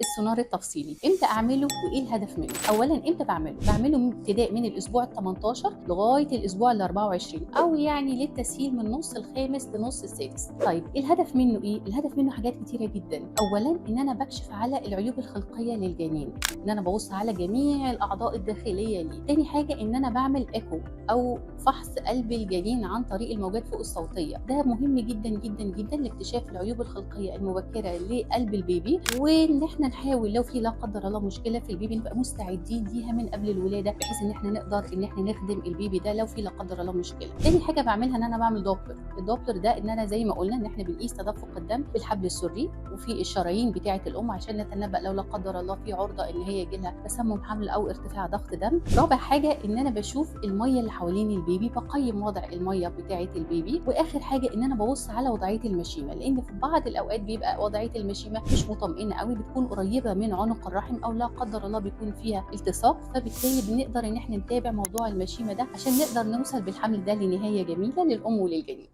السونار التفصيلي امتى اعمله وايه الهدف منه؟ اولا امتى بعمله؟ بعمله ابتداء من الاسبوع ال 18 لغاية الاسبوع ال 24، او يعني للتسهيل من نص الخامس لنص السادس. طيب الهدف منه ايه؟ الهدف منه حاجات كتيرة جدا. اولا ان انا بكشف على العيوب الخلقية للجنين، ان انا ببص على جميع الاعضاء الداخلية ليه. تاني حاجة ان انا بعمل ايكو او فحص قلب الجنين عن طريق الموجات فوق الصوتية، ده مهم جدا جدا جدا لاكتشاف العيوب الخلقية المبكرة لقلب البيبي، وان احنا نحاول لو في لا قدر الله مشكلة في البيبي نبقى مستعدين ليها من قبل الولادة، بحيث ان احنا نقدر ان احنا نخدم البيبي ده لو في لا قدر الله مشكلة. تاني حاجة بعملها ان انا بعمل دوبلر. الدوبلر ده ان انا زي ما قلنا ان احنا بنقيس تدفق الدم في الحبل السري وفي الشرايين بتاعه الام عشان نتنبأ لو لا قدر الله في عرضه ان هي يجي لها تسمم حمل او ارتفاع ضغط دم. رابع حاجة ان انا بشوف المية اللي حوالين البيبي، بقيم وضع المية بتاعه البيبي. واخر حاجة ان انا ببص على وضعية المشيمه، لان في بعض الاوقات بيبقى وضعية المشيمه مش مطمئنة قوي، بتكون قريبه من عنق الرحم او لا قدر الله بيكون فيها التصاق، فبالتالي بنقدر ان احنا نتابع موضوع المشيمه ده عشان نقدر نوصل بالحمل ده لنهاية جميلة للام وللجنين.